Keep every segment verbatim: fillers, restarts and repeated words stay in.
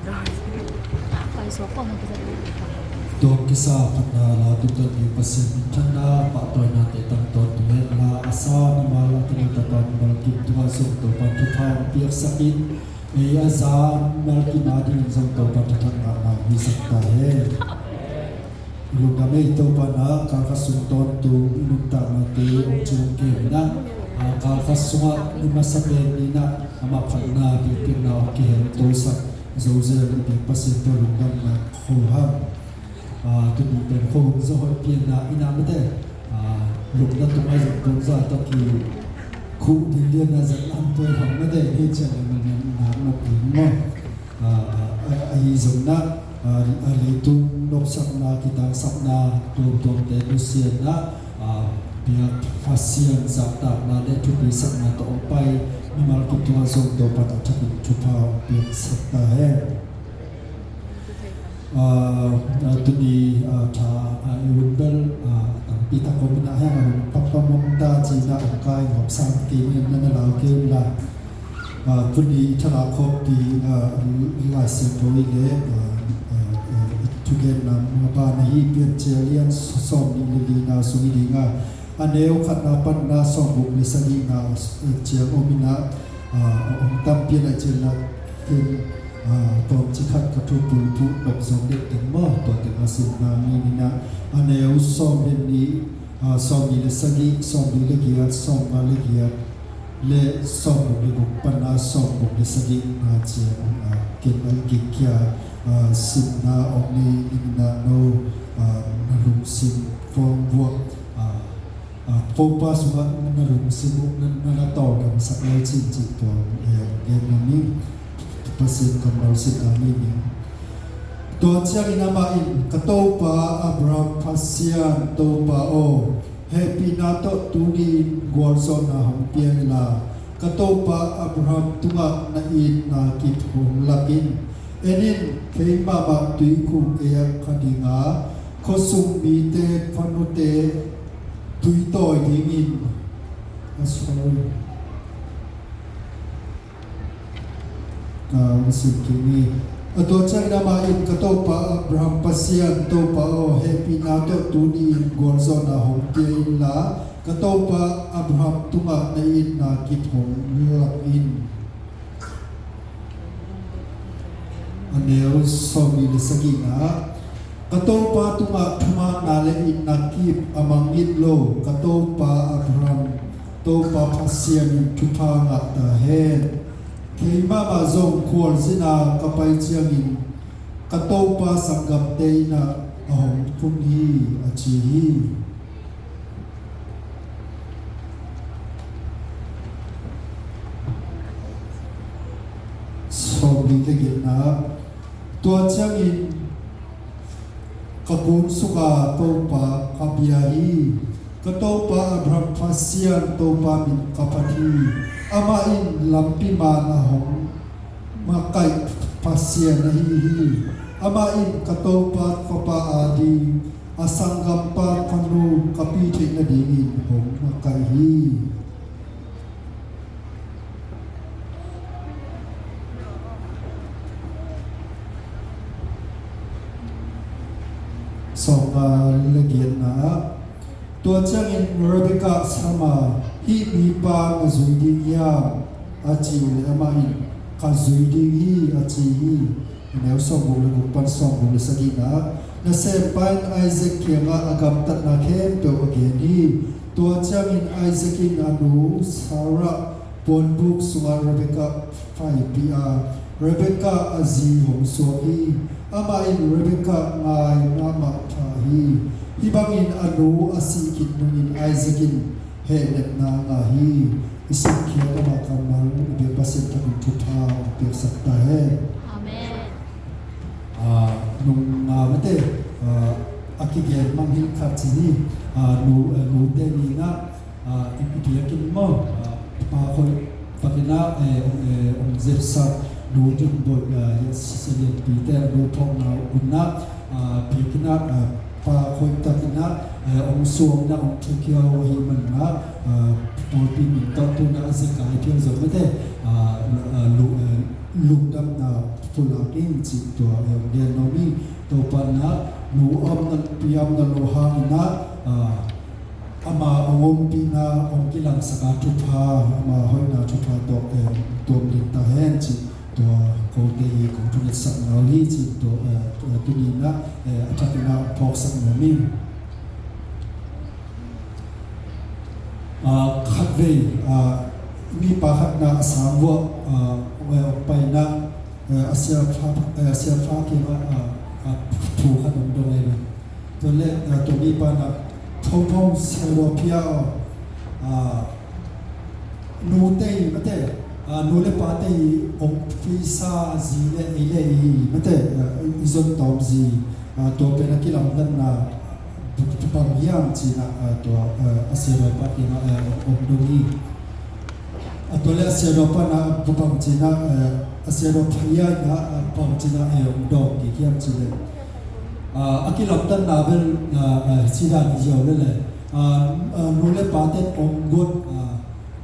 Tua kisa phatna la tungtawn ding Pasian minthanna pahtawinate tang tawntung hen la, a sa mimal a tanu tapa mimal kim tungah zong Topan thupha hong piaksak in, ei a za mimal kim a dingin zong Topan thupha ngahna hong hisak ta hen. Lungdam ei. Topa in ah kal khat sung tawntung i nuntaknate hong ci hong kihel in ah, kal khat sungah ni masa pen ni in ah amah phatna biakpiakna hong kihel tosak zo zel i biak Pasian tawh lungdamna kho hang. Tuni pen kho hong zo hoih pian ah i na mate, lungna tungah zong tungza tawh ki khuh ding lian ah zat lam tuai hong mate hi cian a man nak nok ding maw. Ahi zongin ah, leitung nopsakna, kitangsapna tuamtuamte nusia in ah, biak Pasian zahtakna le thupisakna tawh hong pai mimal kim tungah zong Topan a thakin thupha hong piaksak ta hen. Tuni tha i hun bel tampi tak om in ah, heng a hun pakpamong ta ci in ah hong kai ngawp sam kei ni, na na lau kei un la. Tuni i thalak khawmpi Lai Siangtho i le thugenna mah bang ahi Piancil lian sawmnih le lina sung i ding a, a neu khatna pan na sawmguk le sagihna ciang om in ah, hong tampi a lai cian la ken tawmci khat ka thu pulphuh nop zong dek teng maw, tua teng a simna mi in ah, a neu sawm le nih, sawmnih le sagih, sawmnih le giat, sawmnga le giat le sawmguk le guk pan a sawmguk le sagihna ciang, ken a gikkhia simna om ni in ah no na lungsim fawng buak, Topa sungah na lungsim uh na na tawldamsak lai cin cih tua gen na mi. Pasian kammal sin a mi ning. Tua ciangin amah in, ka topa Abraham Pasian Topa aw, hehpihna tawh tuni-in gualzawhna hong pia inla, ka topa Abraham tungah na itna kip hong lak in. En in, kei mahmah tuikhuk gei-ah ka ding a, khuasung mite khuanute tuitawi dingin, a sorry. Ka hong sim kik ni. A tua ciangin amah in, ka topa Abraham Pasian Topa aw, hehpihna tawh tuni-in gualzawhna hong pia inla, ka topa Abraham tungah na itna kip hong lak in. A neu sawmnih le sagihna. Ka topa tungah thumanna le itna kip a mangngilh lo ka topa Abraham Topa Pasian in thupha ngah ta hen. Kei mahmah zong khualzin a ka pai ciangin ka topa sanggamte in ah a hong phun hi, a ci hi. Sawmli le giatna. Tua ciangin ka kunsuk a Topa ka bia hi. Ka topa Abraham Pasian Topa min ka phat hi. Amah in lampi man a hong makaih Pasian ahi hi. Amah in ka topa fapa ading a sanggampa khuanu ka pi theih nadingin hong makaih hi. Sawmnga le giatna ah, tua ciangin Rebekah sam a, hih mipa na zui ding hiam, a ci uh leh amah in, ka zui ding hi, a ci hi. A neu sawmguk le guk pan sawmguk le sagihna. Nasempa in Isaac kiangah a gamtatna khempeuh a gen hi. Tua ciangin Isaac in a nu Sarah puanbuk sungah Rebekah paipih a, Rebekah a zi hong suak hi. Amah in Rebekah ngai mahmah pha hi. Hih bangin a nu a sih khit nungin Isaac in hehnepna ngah hi. I simkhiat amah kammal i biak Pasian thakin thupha hong piaksak ta hen. Amen. Ah, nung, ah, mate, ah, a kigen mangngilh khat ci ni, ah, nu, ah, nute ni in ah, ah, i biakinn maw, ah, pa khoih takin ah, eh, hong, eh, hong zepsak nu Jun Boih, ah, ya Salianpite a nu phawkna uh in ah, ah, biakinn ah, ah, pa khoih takin ah, eh, hong suang in ah hong thukhia uh ahih manin ah, ah, pawlpi min tawh tu in ah a zekai phial zong mate, ah, ah, lu, eh, lungdamna pulak ing cih tua hong gen nuam ing. Topa in ah nu a omna pi a omna lo hangin ah, ah, ama hong ompihna hong kilangsak a thupha, ama hoihna thupha tawh, eh, tuam ding ta hen cih tua kote hi kong thungetsak na uh hi cih tua, eh, tuni in ah, eh, a thakin ah phawksak nuam ing. Ah, khatvei, ah, mipa khat na Assam vuah, ah, hong pai na, eh, a siapa, eh, a siapa kiangah, ah, ah, thu khat hong dong hi. Tua leh, ah, tua mipa na, "Thong Thong, siapa pia aw, ah, nute hi mate, ah, nu le pate hi, hong pisa zi le ei le ei hi mate, ah, i zon tawm zi, ah, tua pen a kilamdanna bang hiam?" ci-in ah, ah, tua, ah, a siadawpa kiangah, ah, hong dong hi. Ah, tua leh a siadawpa in ah bang ci-in ah, ah, a siadawpa in ah, ah, bang ci-in ah, eh, hong dawng kik hiam cih leh, ah, a kilamdanna bel, ah, ah, ci dan hi ziau lel e. Ah, ah, nu le pate hong guat, ah,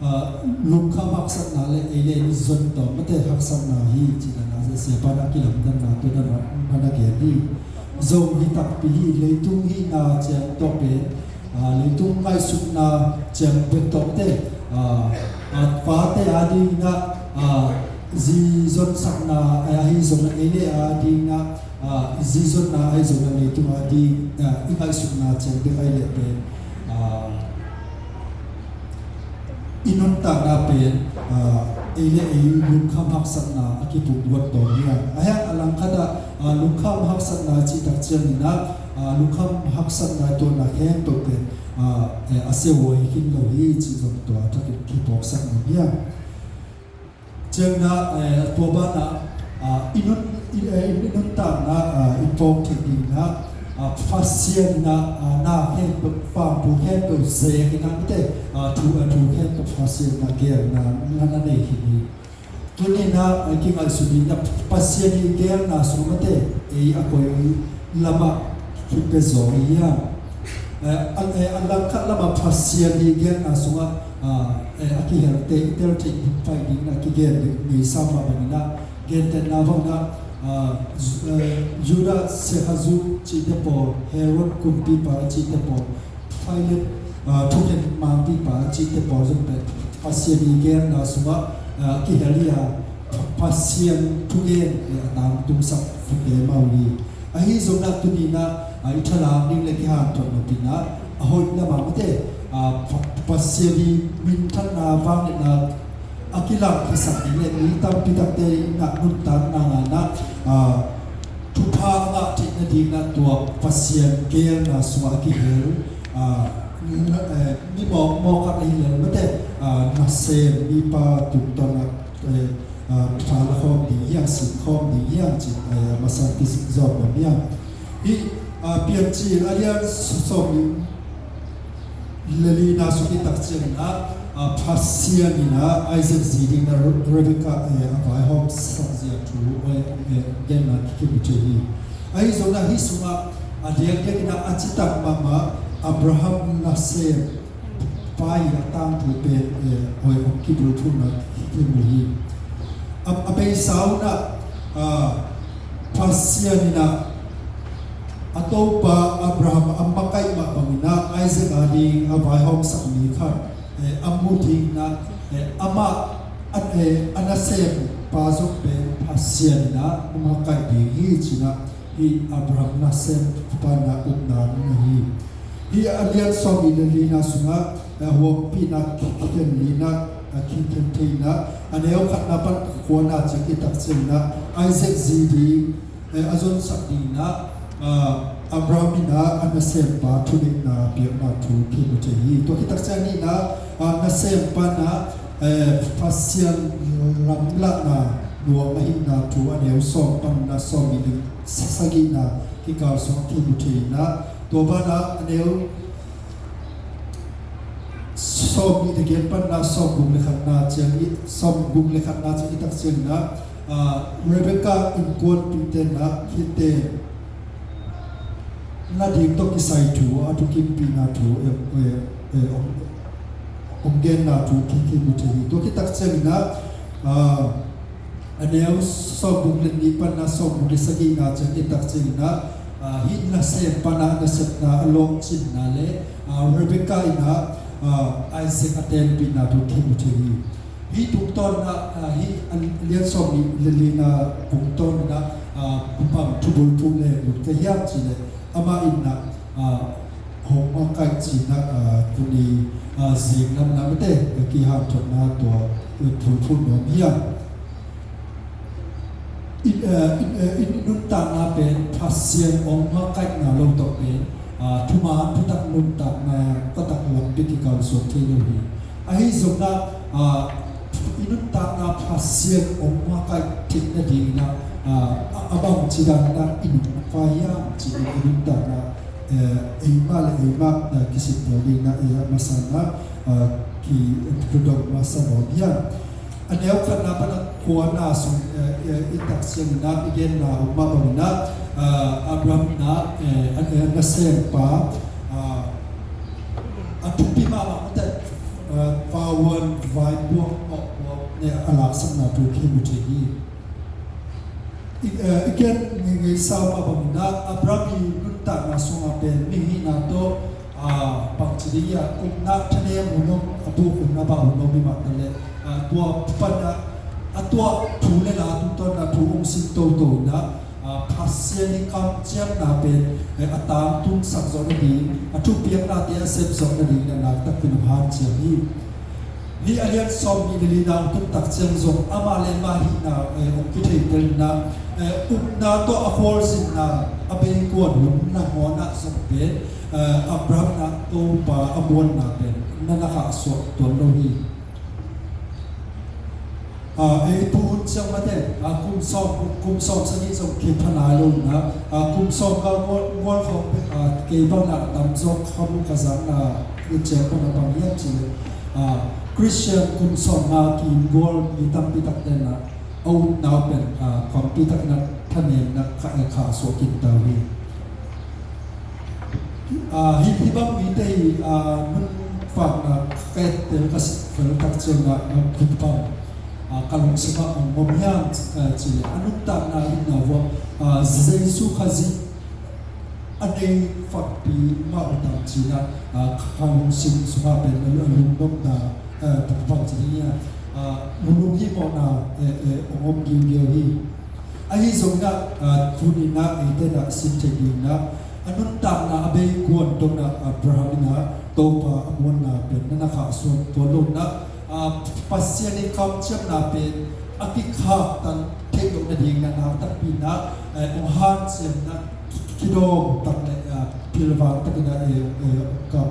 ah, lungkham haksatna le ei le ei zon tawm mate haksatna hi cih dan a siapa in a kilamdanna tua dan a na gen hi. Zo hi takpi hi, leitung hihna ciang tawh pen, ah, leitung ngaihsutna ciang bek tawh mate, ah, ah, pate a dingin ah, ah, zi zonsakna, ah, ahi zongin ei le ei a dingin ah, ah, zi zonna ahi zongin leitung a ding, ah, i ngaihsutna ciang bek ahih leh pen, ah, i nuntakna pen, ah, ei le ei lungkham haksatna a kipumhuat tawm hi a. A hiang a langkhat ah, ah, lungkham haksatna cih tak ciangin ah, ah, lungkham haksatna tuahna khempeuh pen, ah, eh, a siahuai khin lo hi cih zong tua thakin kiphawksak nuam hi a. Ciangin ah, eh, tua banah, ah, i nun, i, eh, i nuntakna, ah, i phawk theih dingin ah, ah, Pasian in ah, ah, na khempeuh, vanthu khempeuh zekin ah mate, ah, thu, ah, thu khempeuh Pasian in ah geelna na, na nei khin hi. Tuni in ah, eh, kingaihsun dingin ah Pasian i geelna sung mate, ei a koi lamah kipia zaw hi hiam? Eh, a, eh, a langkhat lamah Pasian i geelna sungah, ah, eh, a kihelte i tel theih pai dingin a kigen ngei sam mah bangin ah, gentehna bangin ah, ah, Ju-, eh, Judas Iskariot cihte pawl, Herod kumpipa cihte pawl, Pilate, ah, thukhen mangpipa cihte pawl zong pen Pasian i geelna sungah, ah, kihel hi a, Pasian thugen, eh, a tangtungsak fute mah uh hi. Ahi zongin ah tuni in ah, ah, i thalam ding le kihanthawn nop in ah, a hoih lamah mate, ah, Pa-, Pasian i minthanna vangliatna a kilangkhiasak ding le mi tampi takte in ah nuntakna ngan ah, ah, thupha a ngah theih nadingin ah tua Pasian geelna sungah a kihel, ah, eh, mi mawkmawk khat ahi lel mate, ah, nasem mipa tungtawn ah, eh, ah, pha la khawm ding hiam, sim khawm ding hiam cih, eh, a masa kizom nuam hi a. Hih, ah, Piancil a lian sawm le lina sung i tak ciangin ah, ah, Pasian in ah Isaac zi dingin ah Re-, Rebekah, eh, a vaihawmsak zia thu, eh, eh, genna kimu thei hi. Ahi zongin ah hih sungah a diakdiakin ah a citak mahmah Abraham nasem pa i a tangthu pen, eh, hoih hong kibulphuhna kimu hi. A, a beisa un ah, ah, Pasian in ah a topa Abraham a makaih mah bangin ah Isaac a ding a vaihawmsak mi khat, eh, a mu dingin ah, eh, amah a, eh, a nasempa zong pen Pasian in ah makaih ding hi ci-in ah hih Abraham nasempa in ah upna na hi. Hih a lian sawmnih le lina sungah, eh, huampihna khikhen lina, eh, khikhen theihna, a neu khatna pan kuana ciang i tak ciangin ah Isaac zi ding, eh, a zonsak dingin ah, ah, Abraham in ah a nasempa thuneihna piakna thu kimu thei hi. Tua khit tak ciangin ah, ah, nasempa in ah, eh, Pasian lamlahna nuam ahihna thu a neu sawm panna sawmnih le sagihna kikal sungah kimu thei in ah, tua banah a neu sawmnih le giat panna sawmguk le khatna ciang i, sawmguk le khatna ciang i tak ciangin ah, ah, Rebekah innkuanpihte in ah khite na ding tawh kisai thu, a thukimpihna thu, eh, eh, eh, hong, hong genna thu ki, kimu thei hi. Tua khit tak ciangin ah, ah, A neu sawmguk le nih pan a sawmguk le sagihna ciang i et tak ciangin ah, ah, hih nasem pan a nasepna a lawhcinna le, ah, Rebecca in ah, ah, Isaac a teenpihna thu kimu thei hi. Hih tungtawn in ah, ah, hih a lian sawmnih le lina tungtawn in ah, ah, bang thubul thu leng lut ka hiam cih leh, amah in ah, ah, hong makaih cih in ah, ah, tuni, ah, zing lam namte, ah, kihanthawnna tua, ah, thulphun nuam hiam. I, ah, i, ah, i nuntakna pen Pasian hong makaihna lo tawh pen, ah, thuman thutak nuntakna taktak lampi kikalsuan thei lo hi. Ahi zongin ah, ah, i nuntakna Pasian hong makaih theih nadingin ah, ah, a, a bangci danin ah i nungta hiam cih i nuntakna, eh, eimah le eimah, eh, kisit dingin ah, eh, a masa in ah, eh, ki, kidong masa nuam hiam. A neu khatna pan a kuana sung, eh, eh, i et tak ciangin ah i genna uh mah bangin ah, eh, Abraham in ah, eh, a, eh, nasempa, ah, a thupi mahmah mate, eh, vavuan vaipuak mawhpuak ne a laksakna thu kimu thei hi. I, eh, i gen ngei, ngeisa mah bangin ah Abraham i nuntakna sungah pen mihingna tawh, ah, bangci ding hiam, upna thanem hun om, a buk hun a bah hun om hi mah ta leh, ah, tua pan ah, a tuah thu le la tungtawn ah thu hong sin toto in ah, ah, Pasian i kamciamna pen, eh, a tangtungsak zawh nading, a thupiaknate a sep zawh nading in ah nakpi takin hong hanciam hi. Hih a lian sawmnih le lina hong tun tak ciang zong amah le amah hihna, eh, hong kitheitel in ah, eh, upna tawh a khualzinna a beikuan hun nangawn ah zong pen, eh, Abraham in ah Topa a muanna pen na na khahsuah tuan lo hi. Ah, ei pu hun ciang mate, ah, kum sawm, kum sawm sagih zong kipha nai lo in ah, ah, kum sawm ka gual, gual khawng pen, ah, kei bang in ah tamzaw ka mu ka zakna, ah, i ciang pan a bang hiam cih leh, ah, Christian kum sawm nga kim gual mi tampi takte in ah, a upna pen, ah, tampi takin ah thanemna khah, eh, khahsuah khin ta uh hi. Ah, hih, hih bang mite hi, ah, nuntakna ka ettel ka si fel tak ciangin ah, ah, kut bang, ah, ka lungsim ah hong om hiam, ah, cih leh a nuntakna itna vuah, ah, Jesu Khazih a nei fakpi mah uh tam cih in ah, ah, ka lungsim sungah pen a lungdamna, ah, bang ci ding hiam, ah, lunghihmawhna, eh, eh, hong om giugiau hi. Ahi zongin ah, ah, tuni in ah eite in ah sin theih dingin ah, a nuntakna a beikuan dongin ah Abraham in ah Topa a muanna pen na na khahsuah tuan lo in ah, ah, Pasian i kamciamna pen a kikhaktan theih loh nadingin ah nakpi takin ah, eh, hong hanciam in ah, kidawm tak le, ah, pilvang takin ah, eh, eh, hong gam,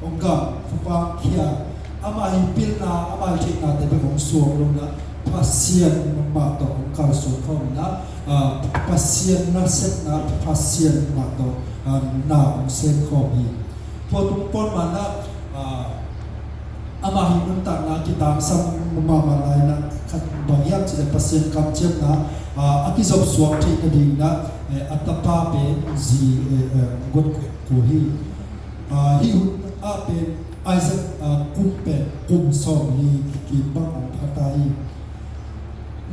hong gam, vangkhia, amah i pilna, amah i theihnate bek hong suang lo in ah, Pasian mah tawh hong kalsuan khawm in ah, ah, Pasian nasepna, Pasian mah tawh, ah, na hong sem khawm hi. Tua tung pawl mah in ah, ah, amah i nuntakna kitangsam mahmah lai in ah, khat bang hiam cih leh Pasian kamciamna, ah, a kizopsuak theih nadingin ah, eh, a tapa pen zi, eh, eh, guat ko hi. Ah, hih hun ah pen Isaac, ah, kum pen kum sawmli kim bang hong pha ta hi.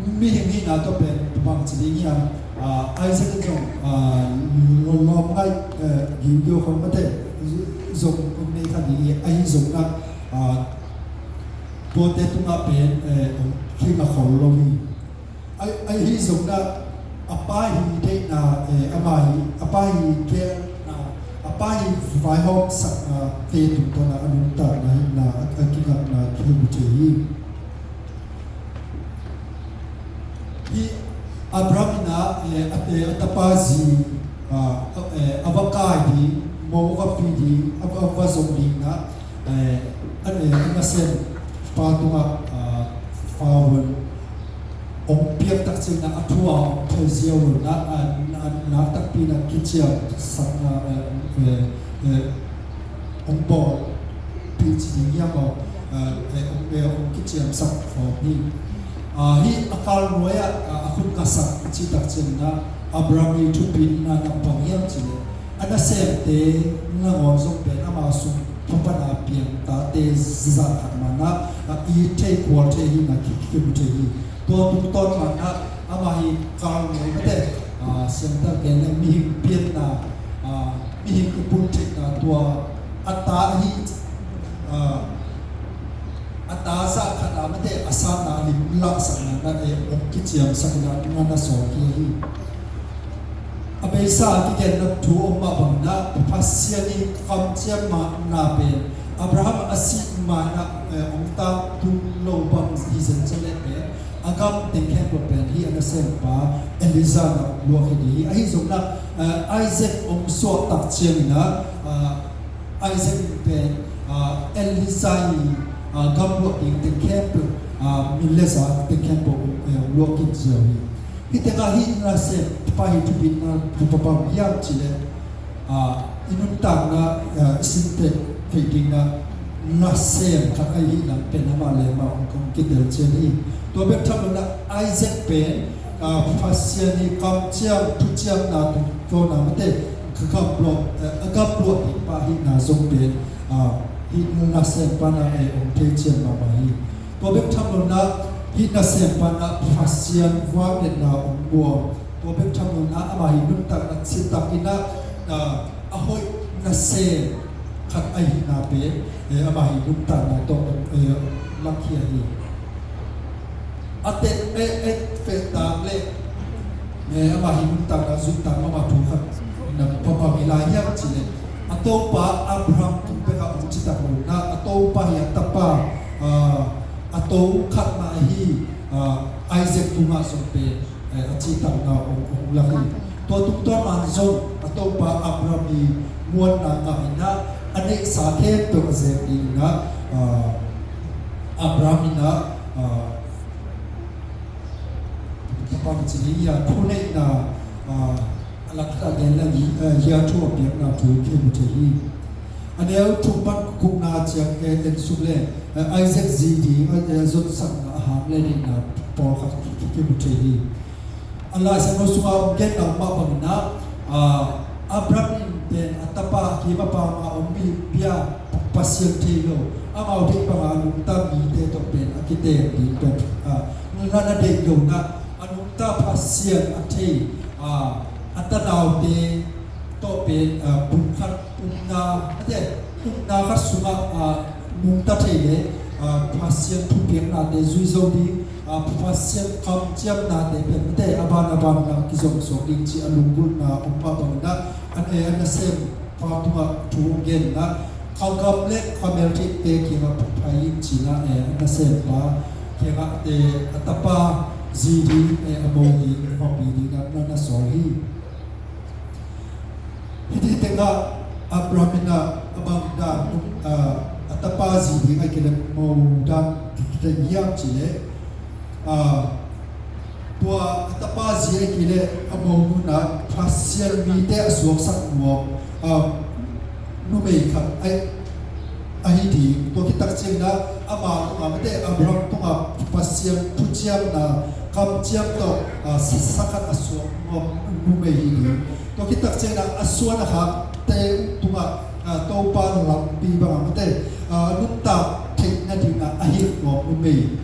Mihing hihna tawh pen bang ci ding hiam, ah, Isaac in zong, ah, lo-, lawm ngaih, eh, giugiau khawng mate zong hong nei kha ding hi. Ahi zongin ah, ah, tuate tungah pen, eh, hong khinga khol lo hi. Ahi, ahi zongin ah, a pa hi deihna, eh, amah hi, a pa hi geelna, a pa hi vaihawmsaknate tungtawn ah a nuntakna hihna a, a kingakna kimu thei hi. Hih Abraham in ah, eh, a, eh, a tapa zi, ah, eh, a va kai ding, mo va pi ding, a va, a va zong dingin ah, eh, a, eh, a nasempa tungah, ah, vavuan hong piak tak ciangin ah a thu ah hong thei ziau lo in ah, a, a, nak takpi in ah kiciamsakna, eh, eh, eh, hong bawlpih ci ding hiam aw, eh, eh, hong, eh, hong kiciamsak khawm hi. Ah, hih a kal nuai ah, ah, a khut ngasak a cih tak ciangin ah Abraham i thupina na bang hiam cih leh, A nasemte nangawn zong pen ama sung thupana piang tate zah khat manah a it thei khual thei hi na ki, ki, kimu thei hi. Tua tungtawn manah ama hi Karl May mate, ah, siangtak gen le mihing pianna, ah, mihing i pun theihna tua a ta ahi, ah, a ta zah khat a mate a sanna a lim lahsakna na e ong kiciamsak ina na, na sawk hi ahi. A beisa a kigenna thu om mah bangin ah Pasian i kamciam mahna pen Abraham a sih ma-in ah, eh, ong tangtung lo bang hi zen ciang leh pen a gam teng khempeuh pen hih a nasempa Elijah in ah ong luah hi ding hi. Ahi zongin ah, eh, Isaac ong suah tak ciangin ah, ah, Isaac pen, ah, Elijah i, ah, gam luah ding teng khempeuh, ah, min le za teng khempeuh, eh, ong luah khin ziau hi. Hih tengah hih nasempa hi thupitna bang hiam cih leh, ah, i nuntakna, ah, i sin theih, theih dingin ah nasem khat ahi lam pen amah le amah ong, ong kitel cian hi. Tua bek tham loin ah Isaac pen, ah, Pasian i kamciam thuciamna tungtawna mate ka gam luah, eh, a gam luah ding pa hihna zong pen, ah, hih nasempa na e ong thei cian mahmah hi. Tua bek tham loin ah hih nasempa na Pasian vangliatna ong muang. Tua bek tham loin ah ama hi nuntakna citak in ah, ah, a hoih nasem khat ahihna pen, eh, ama hi nuntakna tawh, eh, lakkhia hi. A tet, eh, eh, feh tak le, eh, ama hi nuntakna zuihtak mahmah thu khat na bang hi lai hiam cih leh, a topa Abraham tung pek a ong citak loin ah a topa hi a tapa, ah, a to khat mah ahi, ah, Isaac tungah zong pen, eh, a citakna ong, ong lak hi. Tua tungtawn man zong a topa Abraham i muanna ngah in ah a neihsa khempeuh a zek dingin ah, ah, Abraham in ah, ah, ka pang cih hi a, thuneihna, ah, a lak khat a gen le, eh, hia thu a piakna thu kimu thei hi. A neu thum pan gukna ciang, eh, en suk le, eh, Isaac zi ding, eh, zonsakna a hang le neihna pawlkhat kimu thei hi. A Lai Siangtho sungah ong genna mah bangin ah, ah, Abraham in pen a tapa a kim a pam a om milim bia Pasian thei lo, amau deih banga a nungta mite tawh pen a kiteng ding pen, ah, na, na deih lo in ah a nungta Pasian a thei, ah, a tanaute tawh pen, ah, pumkhat umna, a te, umna khat sungah, ah, nungta thei le, ah, Pasian thupiaknate zui zo ding, ah, Pasian kamciamnate pen mate a ban a ban na kizom suak ding cih a lunggulhna om mah bangin ah, a, eh, a nasempa tungah thu gen in ah, ka gam le ka meltheihte kiangah phuphai in ci-in ah, eh, a nasempa kiangah, eh, a tapa zi ding, eh, a mo ding, a mo ding na, na, na sawl hi. Hih tengah Abraham in ah a bang dan, ah, a tapa zi ding ahih kei leh mo dan teng hiam cih leh, ah, tua a tapa zi ahih kei leh a mo nu in ah Pasian mite a suaksak nuam, ah, numei khat ahi, ahi ding. Tua khit tak ciangin ah ama tungah mate Abraham tungah Pasian thuciamna kamciam tawh, ah, sa, sa khat a suak nuam numei hi ding. Tua khit tak ciangin ah a suan a khakte tungah, ah, Topa lampi bangah mate, ah, nuntak theih nadingin ah a hilh nuam numei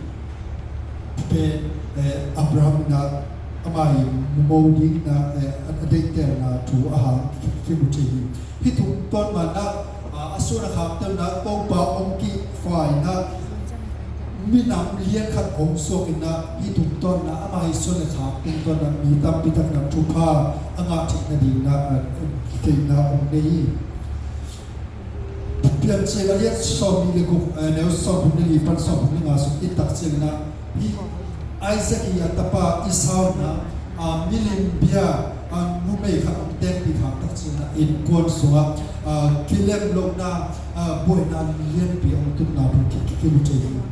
pen, eh, Abraham in ah ama hi mo dingin ah, eh, a, a deihtelna thu a hang ki, kimu thei hi. Hih tungtawn manah, ah, a suan a khakte in ah Topa hong kihfa in ah minam lian khat hong suak in ah, hih tungtawn in ah ama hi suan a khak tungtawn in ah mi tampi tak in ah thupha a ngah theih nadingin ah, ah, theihna hong nei hi. Piancil a lian sawmnih le guk, eh, neu sawmthum le li pan sawmthum le nga sung i et tak ciangin ah, hih Isaac i a tapa Esau in ah, ah, milim bia, ah, numei khat hong teenpih khak tak ciangin ah innkuan sungah, ah, kilem lohna, ah, buaina lianpi hong tunna thu ki, ki, kimu thei hi.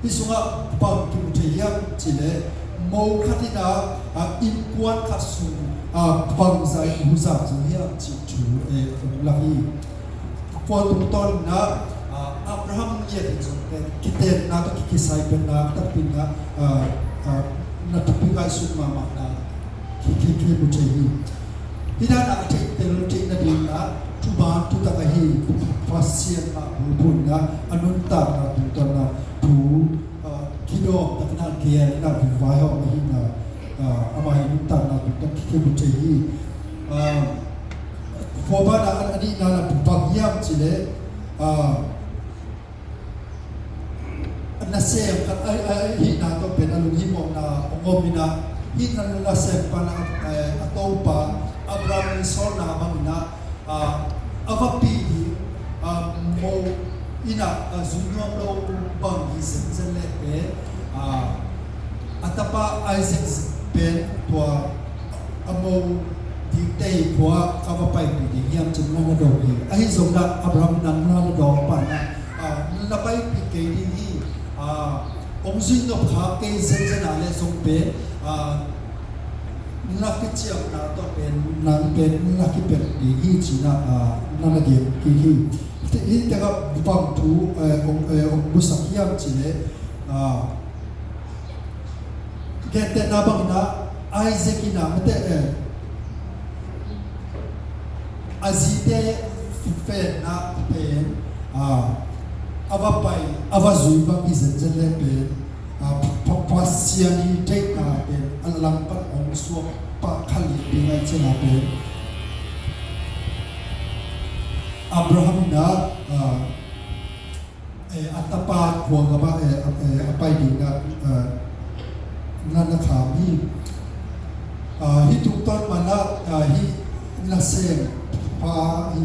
Hih sungah bang kimu thei hiam cih leh, mo khat in ah, ah, innkuan khat sung, ah, bangzah in huzap zo hiam cih thu, eh, hong lak hi. Tua tungtawn in ah, ah, Abraham lian in zong pen kitenna tawh ki, kisai penna takpi in ah, ah, ah, na thupi ngaihsut mahmahna ki, ki, kimu thei hi. Hih dan a theihtel theih nading ah thuman thutak ahi Pasian mah bulphuhna, a nuntakna tungtawn ah thu, ah, kidawm takin a geel in a vingvai hawm ahihna, ah, amah i nuntakna tungtawn kimu thei hi. Ah, Fawpa na a nihna na bang hiam cih leh, ah, nasem khat a, a, ahihna tawh pen a lunghimawhna hong om in a, hih na, nasempa na, eh, a topa Abraham in sawlna bang in a, ah, a va pih ding, ah, mo in a, ah, zui nuam lo bang hi zenzen leh pen, ah, a tapa Isaac pen tua a mo dingte hi khua ka va paipih ding hiam cih na na dong hi. Ahi zong na Abraham na na dong pan na, ah, na paipih kei ding hi, ah, hong zui nop kha kei zenzen a leh zong pen, ah, na kiciamna tawh pen, nang pen na kipelh ding hi ci na, ah, na na gen kik hi. Hih tengah bang thu, eh, hong, eh, hong musak hiam cih leh, ah, gentehna bangin ah Isaac in ah mate, eh, a zite fenna pen, ah, a va pai, a va zui bang hi zenzen leh pen, ah, Pa-, Pa-, Pasian i deihna pen a langpan hong suak pah kha lian ding ahih ciangin ah pen Abraham in ah, ah, eh, a tapa khua gam ah, eh, eh, a pai ding ah, eh, na na kham hi. Ah, hih tungtawn man ah, ah, hih nasempa i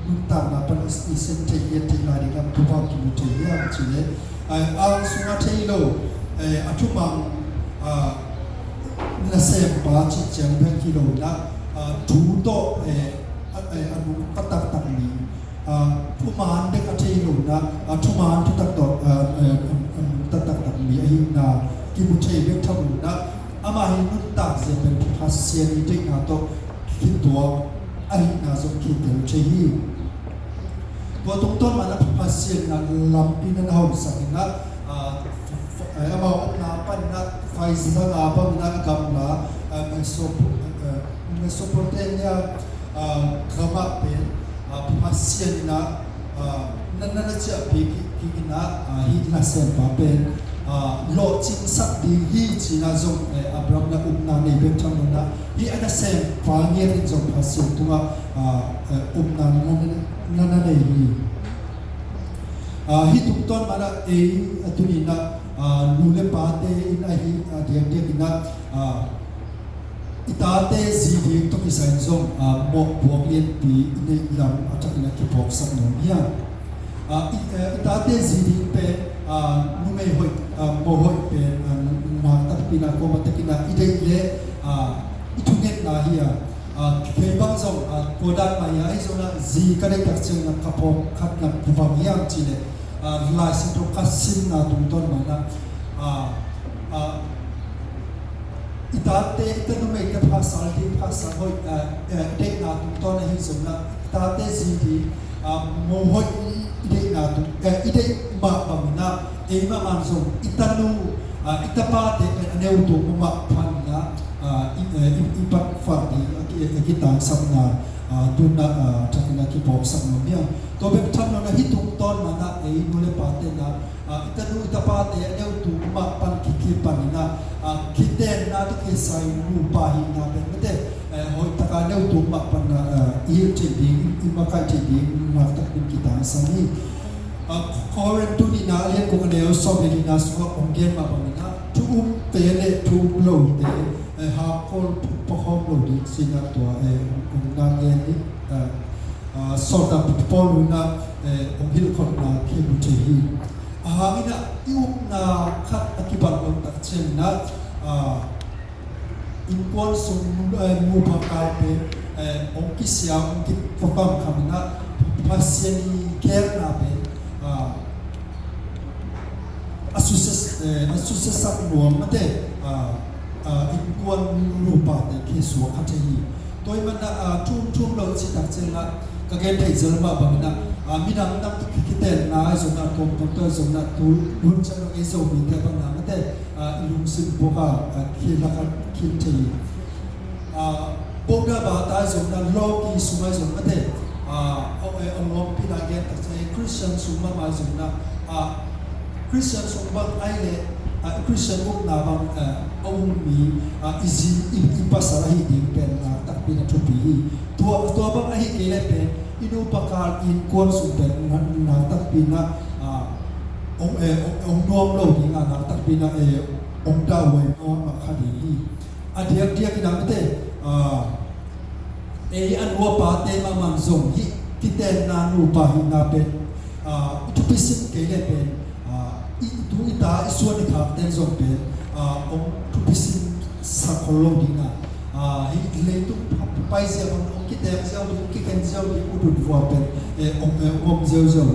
nuntakna pan i sem thei, i et thei lai ding ah thu bang kimu thei hiam cih leh, ah, ang sungah thei lo, eh, a thumang, ah, nasempa cih ciang bek hi lo in ah, ah, thu tawh, eh, a, eh, a nungta taktak mi, ah, thuman bek a thei lo in ah, ah, thuman thutak tawh, ah, eh, a, a nungta taktak mi ahihna kimu thei bek tham lo in ah, amah i nuntak zia pen Pasian i deihna tawh kituak ahihna zong kitel thei hi. Tua tungtawn man ah Pasian in ah lampi na na honsak in ah, ah, f-, f-, eh, amau omna pan in ah Phaizang a bang in ah gamla, ah, Mesop-, eh, Mesopotamia, ah, gam ah pen, ah, Pasian in ah, ah, na, na, na ciahpih kik, kik in ah, ah, hih nasempa pen, ah, lawhcingsak ding hi ci in ah zong, eh, Abraham na upna nei bek tham lo in ah, hih a nasempa ngiat in zong Pasian tungah, ah, eh, upna na, na, na, na nei hi. Ah, hih tungtawn man ah ei, ah, tuni in ah, ah, nu le pate in ah hih, ah, diakdiak in ah, ah, i tate zi ding tawh kisai in zong, ah, mawhpuak lianpi i neih lam a thak in ah kiphawksak nuam hiam? Ah, i, eh, i tate zi ding pen, ah, numei hoih, ah, mo hoih pen, ah, nak takpi in ah, kuamah tak in ah i deih leh, ah, i thungetna hi a, ah, kei bang zong, ah, tua dan mah hi a, ahi zongin ah zi ka deih tak ciangin ah ka phawk khatna bang hiam cih leh, ah, Lai Siangtho ka simna tungtawn man ah, ah, ah, i tate, i ta numeite pha sal ding, pha sal hoih, ah, eh, deihna tungtawn ahi zongin ah, i tate zi ding, ah, mo hoih i, i deihna tung, eh, i deih mah bangin ah, ei mahmah in zong i tanu, ah, i tapate pen a neu tung mahmah phan in ah, ah, i, eh, i, i pan fak ding a ki, a kitangsapna, ah, tu in ah, ah, thak in ah kiphawksak nuam hiam? Tua bek tham lo in ah hih tungtawn man ah ei nu le pate in ah, ah, i tanu i tapate a neu tung mah pan ki, kipan in ah, ah, kitenna tawh kisai nupa hihna pen mate, eh, hoih taka neu tung mah pan ah, ah, i hilh theih ding, i makaih theih ding nakpi takin kitangsam hi. Ah, Korin tu nihna a lian guk a neu sawm le lina sungah hong gen mah bangin ah, thu umte le thu um lote, eh, hangkol pawkhawm lo ding ci in ah tua, eh, hong na gen hi. Ah, ah, sawltak Paul in ah, eh, hong hilhkholhna kimu thei hi. Ahang in ah i upna khat a kibat lo tak ciangin ah, ah, innkuan sung, eh, nupa kaite, eh, hong kisia, hong kipakam kham in ah Pasian i geelna pen, ah, a susia, eh, a susiasak nuam mate, ah, ah, innkuan nupate kisuak kha thei hi. Tua ahih man ah, ah, thu um thu um lo cih tak ciangin ah ka gen theih zel mah bangin ah, ah, midang dang kitenna ahi zongin ah, tuamtuam tawh ahi zongin ah, tu hun ciang dong ei Zomite bang in ah mate, ah, i lungsim puak a, ah, khil lak a khil thei hi. Ah, Buddha bata zong na, loki sung ai zong mate, a, a, a, a nuampi na gen tak ciang Christian sung mahmah zong na, a, Christian sung bang ai le, a, Christian ukna bang, a, a um mi, a, i zi, i, i pasal ahi ding pen, a, naktakpi na thupi hi. Tua, tua bang ahi kei le pen, i nupa kal innkuan sung pen, na, naktakpi na, a, ong, e, ong, ong nuam lo ding a, naktakpi na, e, ong dahhuai mahmah kha ding hi. A diakdiak in a mate, a, ei a nu a pate mahmah zong hih kitenna nupa hihna pen, a, i thupi sim kei le pen, a, i tu i ta i suan i khak ten zong pen, a, ong thupi sim sak khol lo ding a, a, hih leitung pai ziau bang ong kiteng ziau ding, kikhen ziau ding, ut ut vua pen, e, ong, e, om ziau ziau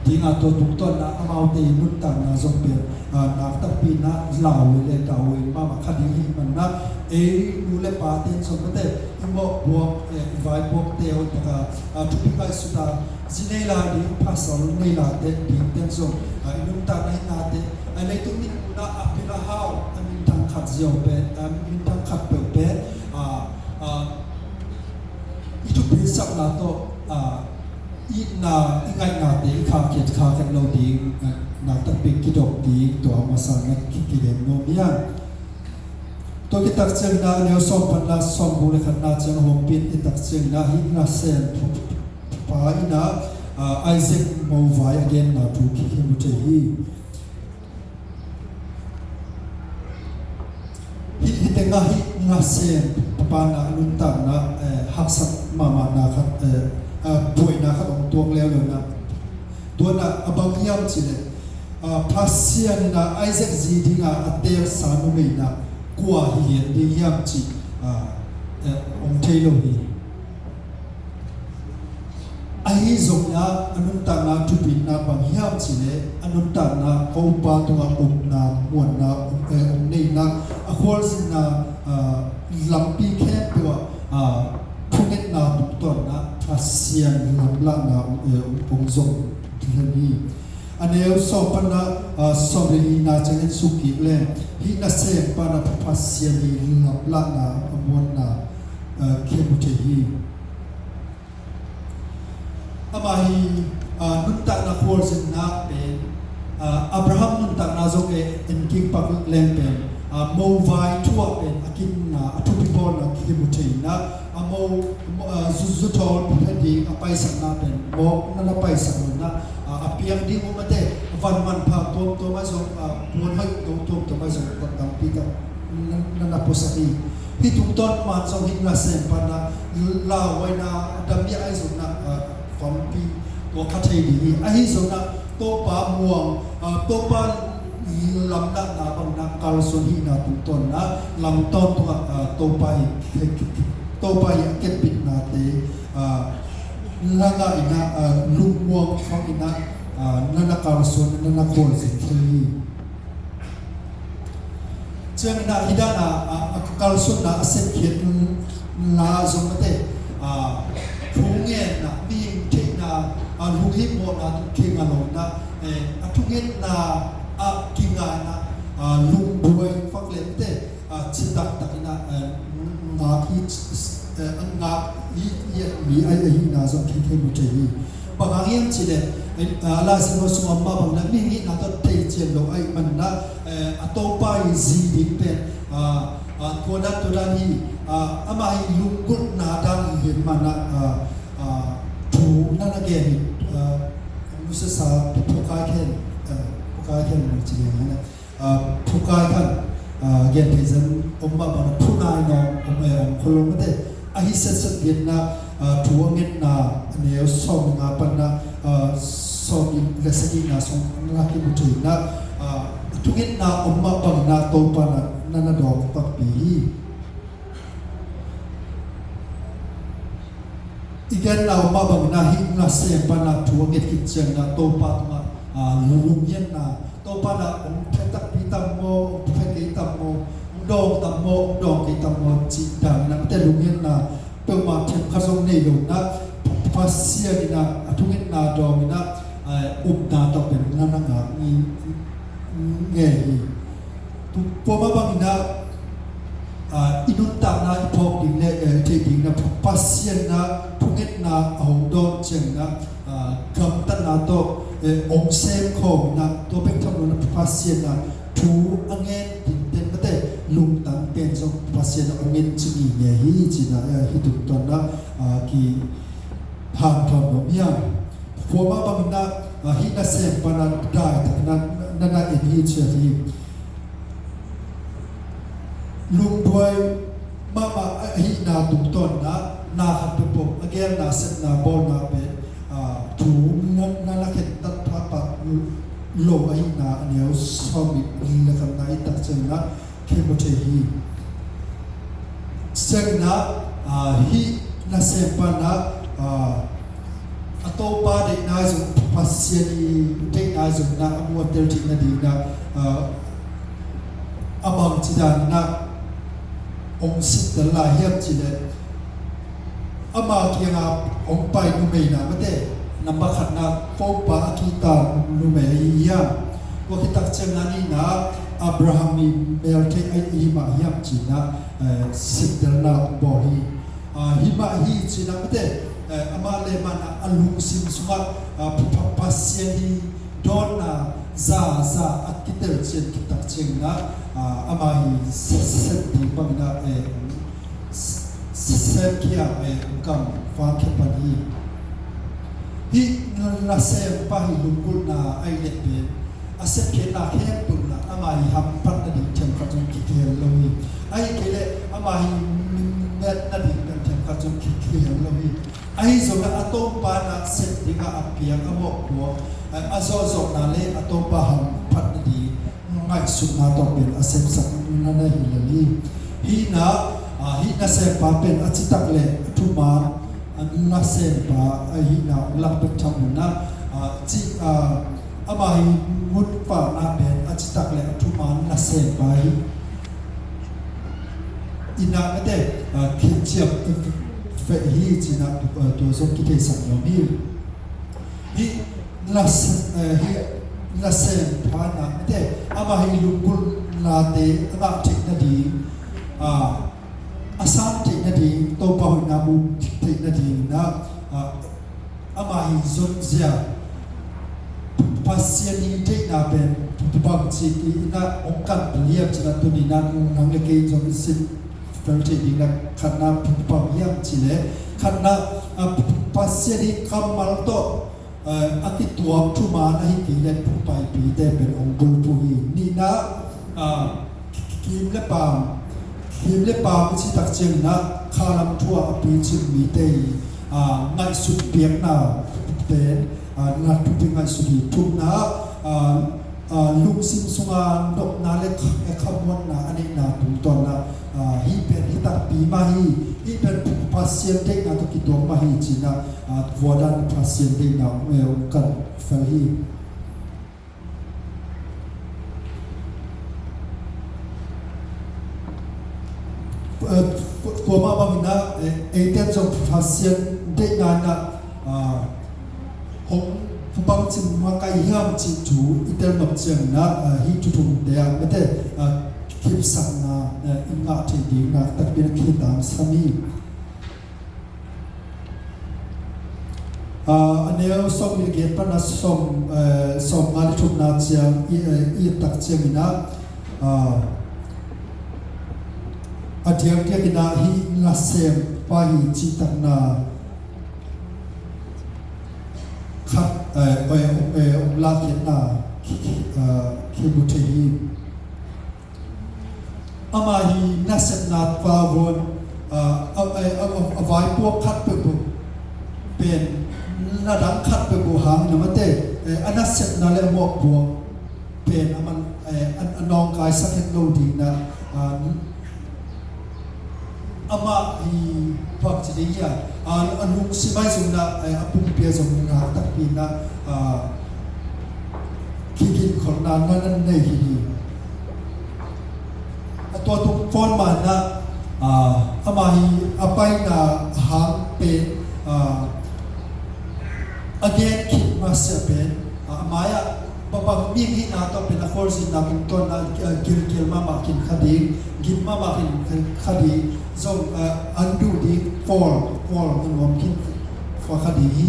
ding a, tua tungtawn na amaute i nuntakna zong pen, a, naktakpi na lauhuai le dahhuai mahmah kha ding hi man na, ei nu le pa ten zong mate, i mawh buak, e, i vai buak te uh taka, a, thupi ngaihsut a, zi nei lai ding, pasal nei lai te ding ten zong, a, i nuntakna hi na te, a, leitung min una a pil a hau, a minthang khat ziau pen, a, minthang khat peuh pen, a, a, i thupi sakna tawh, a, i na, i ngaihnate i khahkhiat khahkhiat lo ding, a, naktakpi kidop ding, tua a masa na ki, kidem nuam hi a. Tua kitak ciangin a neu sawm pan na sawm guk le khatna ciang hawmpin i tak ciangin a hih nasem pa in a, a, Isaac mo vai a genna thu ki, kimu thei hi. Hih, hih tengah hih nasem pa na nuntakna, eh, haksa mahmahna khat, eh, eh, buaina khat hong tuak leuleu na. Tua na a bang hiam cih leh, ah, Pasian in a Isaac zi dingin a teelsa numei na kua hi hiam ding hiam cih, ah, eh, hong thei lo hi. Ahi zongin a nuntakna thupina bang hiam cih leh a nuntakna Topa tungah upna, muanna, eh, hong neihna, a khualzinna, ah, lampi khempeuh ah, ah, thungetna tungtawn in a Pasian lamlahna, eh, hong zong hi. A neu sawm pan na, ah, sawm le nihna ciangin suk kik leng hih nasem pa na Pasian i lamlahna a muanna, ah, kimu thei hi. Amah hi, ah, nuntakna khualzinna pen, ah, Abraham nuntakna zong e en kik pak leng pen, ah, mo vai thu ah pen a kinna, a thupi bawlna kimu thei in a, a mo, mo, ah, zu, zu thawl pha ding a paisakna pen mawk na na paisak lo in a, ah, a piang ding uh mate, van manpha tuamtuam ah zong, ah, puan hoih no tuamtuam ah zong, van tampi tak na, na, na puasak hi. Hih tungtawn man zong hih nasem pa na lauhuaina dam bia ahi zong na, ah, fampi tua kha thei ding hi. Ahi zong na Topa muang, ah, Topa lamlahna bang na kalsuan hihna tungtawn na lam tawntung ah, ah, Topa i, Topa i a kepitnate, ah, na ngah in a, ah, lungmuang fak in a, ah, na na kalsuan, na na khualzin thei hi. Ciangin a hih dan a, a, a kalsuanna a sepkhiat la zong mate, a, thungetna, mihing theihna, a, lunghimawhna tung khinga lo in a, eh, a thungetna a kingaina, a, lungbuai fak le mate, a, citak takin a, eh, ngak hi, eh, ngak hi, hi, mi ai, ai hihna zong khin khin mu thei hi. Bang hang hiam cih leh, eh, ah, Lai Siangtho sungah mah bang na mihing hihna tawh thei cian lo ahih man na, eh, a Topa i zi ding pen, ah, ah, tua dan, tua dan hi, ah, amah i lunggulhna dan hi man na, ah, ah, thu na na gen hi, ah, nusasa phukai khen, ah, phukai khen mu ci liang na. Ah, phukai khan, ah, gen thei zan om mah bang na phunai nong om, eh, om khol lo mate. Ahi setset genna, ah, thu a ngetna a neu sawm nga pan na, ah, sawm le sagihna sung na kimu thei na, ah, thungetna om mah bang na Topa na, na na dawng takpi hi. I genna om mah bang na hih nasem pa na thu a nget khit ciang na Topa tungah, ah, lungngianna, Topa na hong pia takpi tam maw, hong pia kei tam maw, hong dawng tam maw, hong dawng kei tam maw, cih dan na mate lungngianna peuhmah themkhat zong nei lo na, Pasian in a thungetna dawng in a, eh, upna tawh pen na na ngak ngei hi. Tu, tua mah bang in a, ah, I nuntakna i phawk ding le, eh, theih ding na Pasian na thungetna a hong dawn ciangin na, ah, gamtatna tawh, eh, hong sem khawm na, tua bek tham lo na Pasian na thu a ngen ding ten mate lungtang pen zong Pasian na hong ngen ci ngei hi ci na, eh, hih tungtawn na, ah, ki hanthawn nuam hiam? Kuamah bangin na, ah, hih nasempa na daitak na, na, na en hi ci hi. Lungduai mahmah ahihna tungtawn na, na khat peuhpeuh a gelna, sepna, bawlna pen, ah, thu na, na, na khentat phapah lo ahihna a neu sawm le khatna i et tak ciangin na, khem thei hi. Ciangin na, ah, hih nasempa na, ah, a Topa deihna zong, Pasian i deihna zong na, a mu a tel theih nading na, ah, a bangci dan na hong sittel lai hiam cih leh, ama kiangah hong pai numei na mate, nambat khatna Topa a kihta numei ahi hiam? Tua khit tak ciangin na, nihna Abraham i meltheih ahi mah hiam ci na, eh, sittelna hong bawl hi. Ah, hi mah hi ci na mate, eh, amah le amah na a lungsim sungah, ah, Pa-, Pa-, Pasian i dawnna za, za a kitel ciang khit tak ciangin na, ah, ama hi se-, sep ding bangin na, eh, s-, s-, sepkhiat, eh, kam vangkhia pan hi. Hih nasempa hi lunggulhna ahih leh pen a sepkhiatna khempeuh na ama hi hamphat nading themkhat zong kikhel lo hi. Ahih kei leh ama hi met nading pen themkhat zong kikhel lo hi. Ahi zongin a Topa na sep dingin a piak a mawhpuak, a, a zawhzawhna le a Topa hamphat nading ngaihsutna tawh pen a sepsak na, na hi lel hi. Hih na, ah, hih nasempa pen a citak le a thuman, ah, nasempa ahihna hong lak bek tham lo na, ah, ci, ah, ama hi ngunpakna pen a citak le a thuman nasempa hi. Ina mate, ah, khin ciam veh hi ci na, ah, tua zong kitheisak nuam hi. Hih nas-, eh, hih nasempa na mate, ama hi lunggulhnate a ngah theih nading, ah, a san theih nading, Topa hoihna mu theih nading na, ah, ama hi zonzia, Pasian i deihna pen bangci in na hong kan liam ci na, tuni na nang le kei zong i sin fel thei ding na khatna bang hiam cih leh, khatna, ah, Pasian i kammal tawh, ah, a kituak thuman ahih kei leh Paipite pen hong bulphuh hi. Nihna, ah, kim le paam, kim le paam i cih tak ciangin na khalam thu a picing mite i, ah, ngaihsut piakna pen, ah, na thupi ngaihsut hi. Thumna, ah, ah, lungsim sunga nopna le kha-, khamuanna a neihna tungtawn na, ah, hih pen hi takpi mah hi, hih pen Pasian deihna tawh kituak mah hi ci na, ah, tua dan Pasian deihna, eh, hong kan fel hi. Eh, kuamah bangin na, eh, eite in zong Pasian deihna in na, ah, hong bangci makaih hiam cih thu i tel nop ciangin na, ah, hih thu thumte ah mate, ah, kipsakna, eh, i ngah theih ding na takpi in na kitangsam hi. Ah, a neu sawm le giat pan a sawm, eh, sawmnga le thumna ciang i, eh, i et tak ciangin na, ah, a diakdiakin na hih nasempa hi cihtakna khat, eh, eh, eh, hong lakkhiatna, eh, kimu thei hi. Ama hi nasepna pa vun, ah, a, a, a, a vaipuak khat peuhpeuh pen, na dang khat peuhpeuh hang na mate, eh, a nasepna le a mawhpuak pen a man, eh, a, a nawngkaisak het lo ding na, ah, amah hi bangci ding hiam, a, a lungsim ahi zongin na, a, a pumpi ahi zongin na takpi in na, a, kiginkholhna na, na nei hi hi. A tua tung pawn mah in na, a, amah hi a paina hang pen, a, a gen khit masiah pen, a, a mai-ah bang bang mi hihna tawh pen a khualzinna tungtawn na, a, gilkial mahmah khin kha ding, Him mahmah khin kha ding zong, ah, an duh ding pawl, pawl na nuam khin kha ding hi.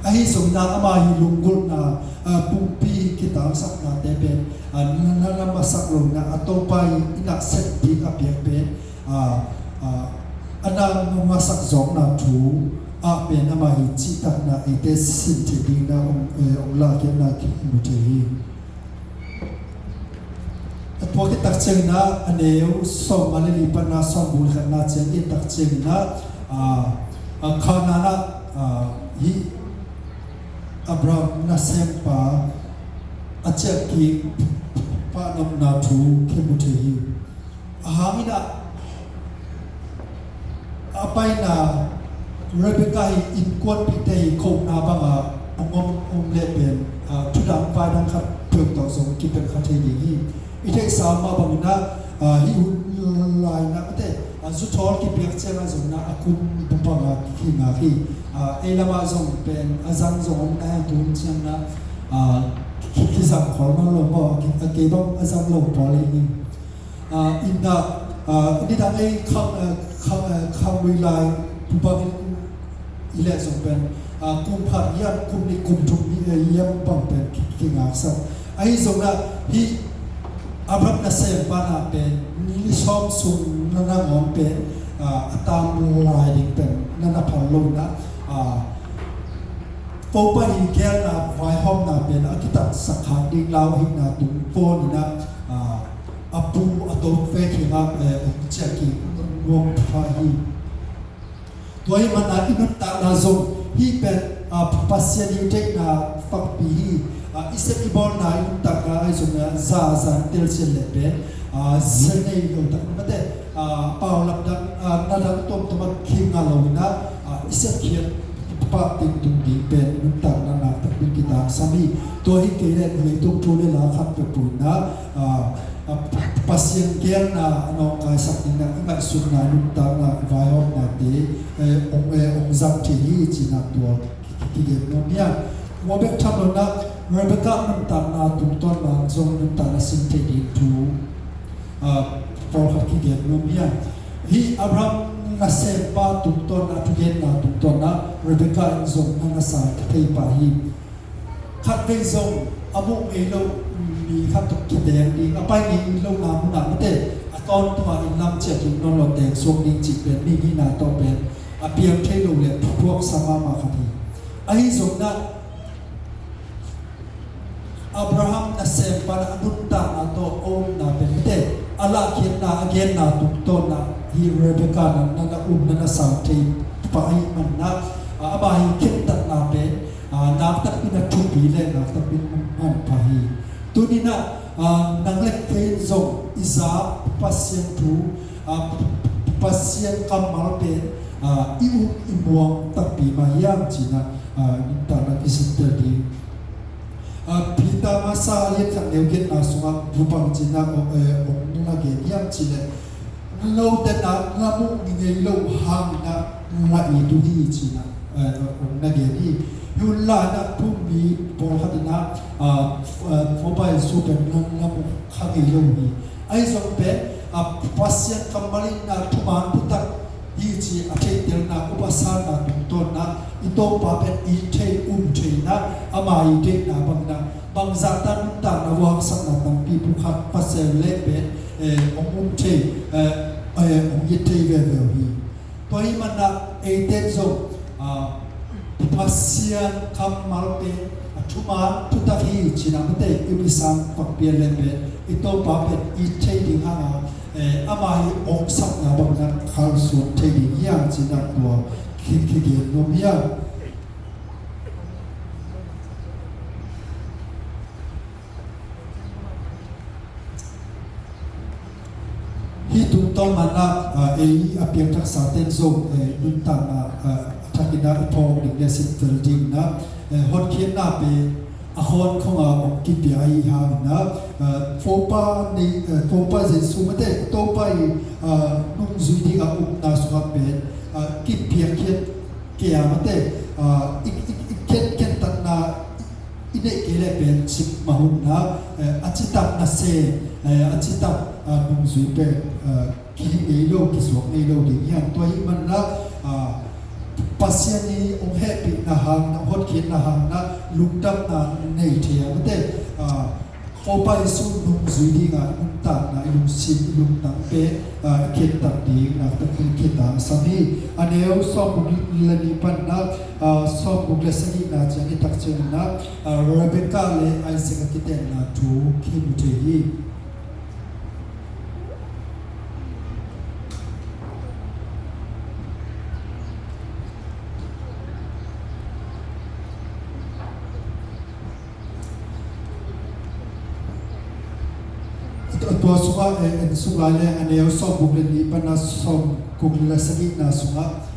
Ahi zongin ah ama hi lunggulhna, ah, pumpi kitangsaknate pen, ah, na, na, na masak lo in ah, a Topa in ah sep ding a piak pen, ah, ah, a na masak zawkna thu ah pen ama hi cihtakna eite sin theih dingin ah ong, eh, ong lahkhiatna kimu thei hi. A thuak khit tak ciangin ah, a neu sawmnga le li pan a sawmguk le khatna ciang i et tak ciangin ah, ah, ah, Kanaan ah, ah, hih Abraham nasempa a ciah kik pah nopna thu kimu thei hi. A hang in ah, a paina Rebekah hi innkuanpihte hi kohna bangah hong om, om leh pen, ah, thudang vaidang khat peuh tawh zong kipelh kha thei ding hi. I theihsa mah bangin ah, ah, hih hun lai in ah mate, ah, zuthawl kipiak ciangah zong in ah a kum bupang ah kingak hi. Ah, ei lamah zong pen a zang zong om nai a, tu hun ciang in ah, ah, ki, kizang khol nawn lo maw, a ki, a kei bang a zang lo pawl hi. Ah, in ah, ah, nidang ei khang, ah, khang, ah, khang lui lai bupang in i leh zong pen, ah, kum khat hiam, kum nih, kum thum hi, eh, hiam bang pen ki, kingaksak. Ahi zongin ah hih Abraham nasempa in ah pen ni sawm sung na, na ngawm pen, ah, a tam lai ding pen na, na phal lo in ah, ah, Topa i geelna vaihawmna pen a kitaksak khak ding lau ahihna tungtawnin ah, ah, a pu a topa kiangah, eh, ong ciah kik nuam pha hi. Tua ahih manin ah i nuntakna zong hih pen, ah, Pasian i deihna fakpi hi. Ah, i sep i bawlna i nuntakna ahi zongin ah za, za telsian leh pen, ah, za nei lo tak mate, ah, paulap dang, ah, na dang tuamtuam a kingah lo in ah, ah, i sepkhiat pah tingtung ding pen i nuntakna nakpi takin kitangsam hi. Tua hi kei leh leitung thu le la khat peuhpeuh in ah, ah, ah, Pasian geelna a nawngkaisak dingin ah i ngaihsutna, i nuntakna, i vaihawmnate, eh, ong, eh, ong zang thei hi ci-in ah tua ki, ki, kigen nuam hi a. Tua bek tham lo in ah Rebekah nuntakna tungtawn in ah zong nuntakna sin thei ding thu, ah, pawlkhat kigen nuam hi a. Hih Abraham nasempa tungtawn ah, thugenna tungtawn ah Rebekah in zong na, na sang thei pah hi. Khatvei zong a muh ngei lo mi khat tawh kiteng ding, a pai ngei lohna munah mate, a tawntung ah inn lam ciah kik nawn lo teng suak ding cih pen mi hihna tawh pen a piang thei lo leh phuaksa mahmah khat hi. Ahi zongin ah Abraham nasempa in a nuntakna tawh a omna pen mate, a lahkhiatna, a genna tungtawn ah hih Rebekah in ah na, na um, na, na sang thei pah ahih manin ah, ah, ama hi khentatna pen, ah, nakpi takin a thupi le nakpi takin manpha hi. Tuni in ah, ah, nang le kei in zong i za Pasian thu, ah, Pasian kammal pen, ah, i um i muang takpi mah hiam ci-in ah, ah, nuntakna kisintel ding. Ah, Peter masa lian khat neu giatna sungah bupang ci-in ah, eh, ong na gen hiam cih leh, note in ah na muh ngei lo hangin ah na it uh hi ci-in ah, eh, ong na gen hi. Hun lai in ah pumpi pawlkhat in ah, ah, Topa Jesu pen na, na muh kha ngei lo hi. Ahi zong pen, ah, Pasian kammal in ah thuman thutak hi ci a theihtelna, upasatna tungtawn ah i Topa pen it thei, um thei in ah, ama i deihna bangin ah bangzah tan nuntakna, vuaksakna tampi phukhak pha se leh pen, eh, ong um thei, eh, eh, ong it thei veve uh hi. Tua ahih manin ah eite in zong, ah, Pasian kammal pen a thuman thutak hi ci-in ah mate, i upasat fakpi a leh pen i Topa pen it thei ding hang a, eh, ama i ong sapna bangin ah kalsuan thei ding hi hang ci-in ah tua ki, kigen nuam hi a. Hih tungtawn manin ah, ah, ei a piangthaksa ten zong, eh, nuntakna, ah, a thakin ah i phawk ding le sintel dingin ah, eh, hotkhiatna pen a khawn khong a ong kipia ahih hangin ah, ah, Topa nei, ah, Topa Jesu mate, Topa i, ah, nungzui ding a upna sungah pen, ah, kipiakkhiat kei a mate, ah, i, i, i khen, khentatna i neih kei leh pen cik mah hun ah, eh, a citak nasem, eh, a citak, ah, nungzui pen, ah, kihih ngei lo, kisuak ngei lo ding hi hang. Tua ahih manin ah, ah, Pasian i hong hehpihna hangin ah, hong hotkhiatna hangin ah lungdamna nei thei a, mate, ah, Topa Jesu nungzui dingin i nuntakna, i lungsim, i lungtang pen, ah, i khentat ding nakpi takin kitangsam hi. A neu sawmguk le nih panin ah, ah, sawmguk le sagihna ciang i et tak ciangin ah, ah, Rebekah le Isaac a kitenna thu kimu thei hi. Tua sungah, eh, en sung lai le, a neu sawmguk le nih panin ah sawmguk le sagihna sungah,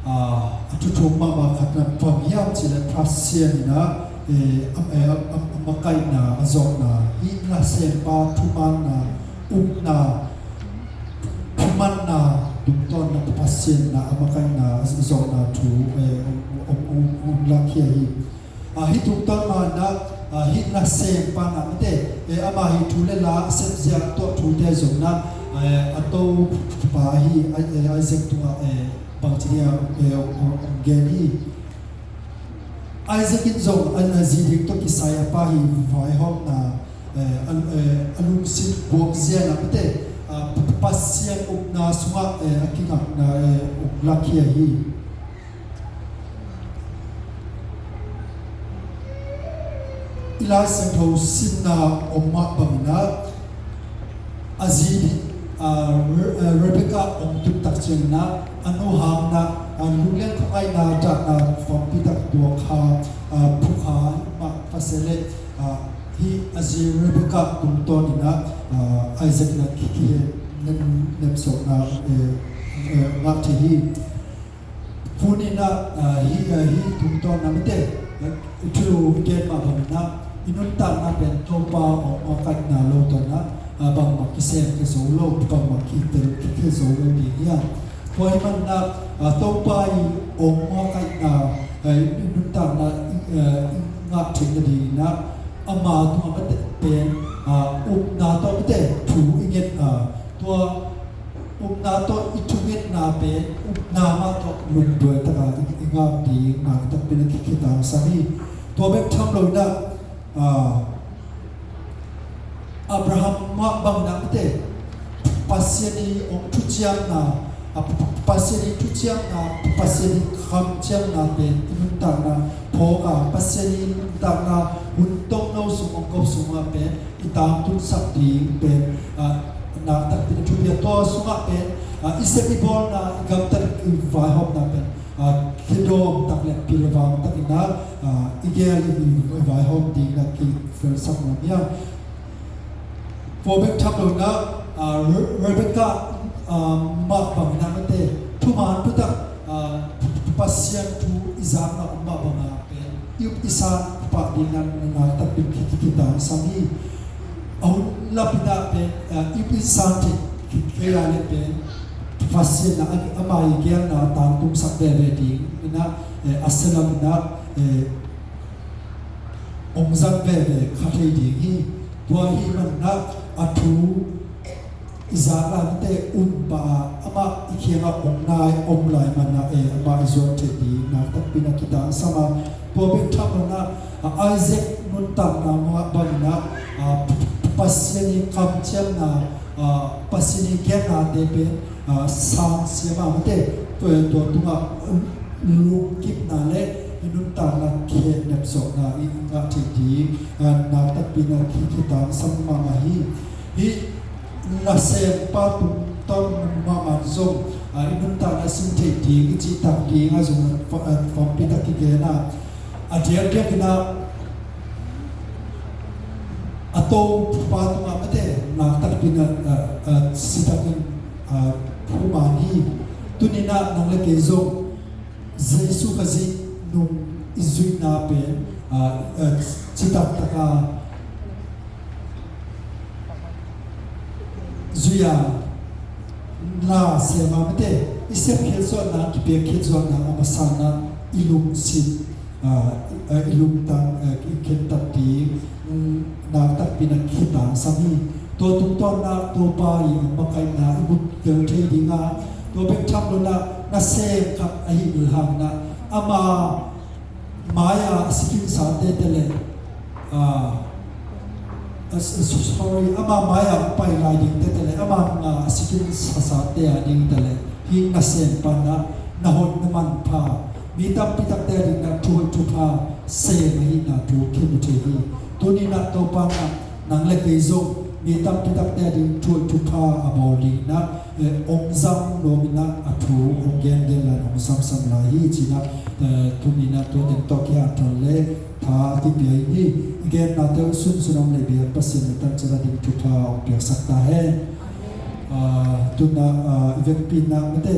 ah, a thuthuk mahmah khat na bang hiam cih leh Pasian in ah, eh, a, eh, a, a, a makaihna, a zawhna, hih nasempa thumanna, upna, thumanna tungtawn in ah Pasian in ah a makaihna, a zawhna thu, eh, hong, hong, hong, hong lakkhia hi. Ah, hih tungtawn mah in ah, ah, hih nasempa in ah, mate, eh, amah hih thu le la a sepzia, tua thute zong in ah, eh, a topa hi, eh, Isaac tungah, eh, bangci ding a, eh, hong, hong, hong gen hi. Isaac in zong a, a zi ding tawh kisai a pa hih vaihawmna, eh, a, eh, a lungsim buak zia in ah, mate, ah, Pasian upna sungah, eh, a kingakna, eh, hong lakkhia hi. I Lai Siangtho simna om mah bangin ah, a zi, ah, Re-, ah, Rebekah hong tun tak ciangin ah, a nu hangin ah, ah, lungleng khuangaihna, dahna, fampi tak tua kha, ah, phukha mah, pasian le, ah, hih a zi Rebekah tungtawnin ah, ah, Isaac in ah ki, ki, nem, nemsawhna, eh, eh, ngah thei hi. Tuni-in ah, ah, hih, ah, hih tungtawn ah, mate, ah, i thulu i gen mah bangin ah, i nuntakna pen Topa hong makaihna lo tawh in ah, ah, bangmah kisem khia zo lo, bangmah kitel khia zo lo ding hi a. Tua ahih manin ah, ah, Topa i hong makaihna, ah, i nuntakna, ah, i ngah theihna dingin ah, ama tungah, mate, pen, ah, upna tawh, mate, thu i nget, ah, tua upna tawh i thungetna pen upna mah tawh lungduai takin i, i ngak ding nakpi takin a ki, kitangsam hi. Tua bek tham loin ah, ah, Abraham mah bangin ah, mate, Pasian i hong thuciamna, ah, Pasian i thuciamna, Pasian i kamciamna pen i nuntakna phawk a, Pasian i nuntakna hun tongno sung, hong kop sungah pen i tangtungsak ding pen, ah, nakpi takin a thupi a. Tua sungah pen, ah, i sep i bawlna, i gamtat i vaihawmna pen, ah, kidawm tak le pilvang takin ah, ah, i gel i, i vaihawm ding in ah kifel sak nuam hi a. Tua bek tham loin ah, ah, Re-, Rebekah, ah, mah bangin ah, mate, thuman thutak, ah, Pasian thu i zakna om mah bangin ah pen i up i san pah ding in ah nakpi takin ki, ki, kitangsam hi. A hun lapin ah pen, ah, i up i san thei, ki, kei a leh pen Pasian in ah ama i gelna tangtungsak veve ding in ah, eh, a sia lamin ah, eh, hong zang veve kha thei ding hi. Tua ahih manin ah a thu i zak lai, mate, un pah a, amah i kiangah hong nai om lai manin ah, eh, amah i zuan theih ding nakpi takin a kitangsam a. Tua bek tham loin ah, ah, Isaac nuntakna mah bangin ah, ah, Pasian i kamciamna, ah, Pasian i gelnate pen, ah, sang siam a, mate, tua, tua tungah lungkipna le i nuntakna khenep zawhna i ngah theih ding, ah, nakpi takin a ki, kitangsam mahmah hi. Hih nasempa tungtawn mahmah zong, ah, i nuntakna sin theih ding, i cihtak ding ah zong, ah, fampi tak kigen a. A diakdiakin ah, a topa tungah, mate, nakpi takin ah, ah, ah, sitakin, ah, thuman hi. Tuni-in ah nang le kei zong Jesu Khazih nung i zuihna pen, ah, ah, citak takin zui a, na sem a, mate, i sepkhiat zawhna, kipiakkhiat zawhna a masa in ah i lungsim, ah, ah, i lungtang, ah, i khentat ding, mm, nakpi takin a kitangsam hi. Tua tungtawn ah Topa i hong makaihna i buk tel thei ding a, tua bek tham lo in ah nasem khat ahih hangin ah ama mai-a a sikin sate te le, ah, ah, s-, s-, sorry, ama mai-a hong pai lai ding te te le, ama nunga a sikin sa sate a ding te le, hih nasem pan ah na hoih na manpha, mi tampi takte a dingin ah thu hoih thupha sem ahihna thu kimu thei hi. Tuni in ah Topa in ah nang le kei zong mi tampi takte a ding thu hoih thupha a bawl dingin ah, eh, hong zang nuam in ah a thu hong gen gen lai, hong samsam lai hi ci-in ah, eh, tuni in ah tua teng tawh kihanthawn le tha kipia in hi. I gennate uh sunsun hong leh biak Pasian in tangciat a ding thupha hong piaksak ta hen. Ah, tu in ah, ah, i vekpi in ah mite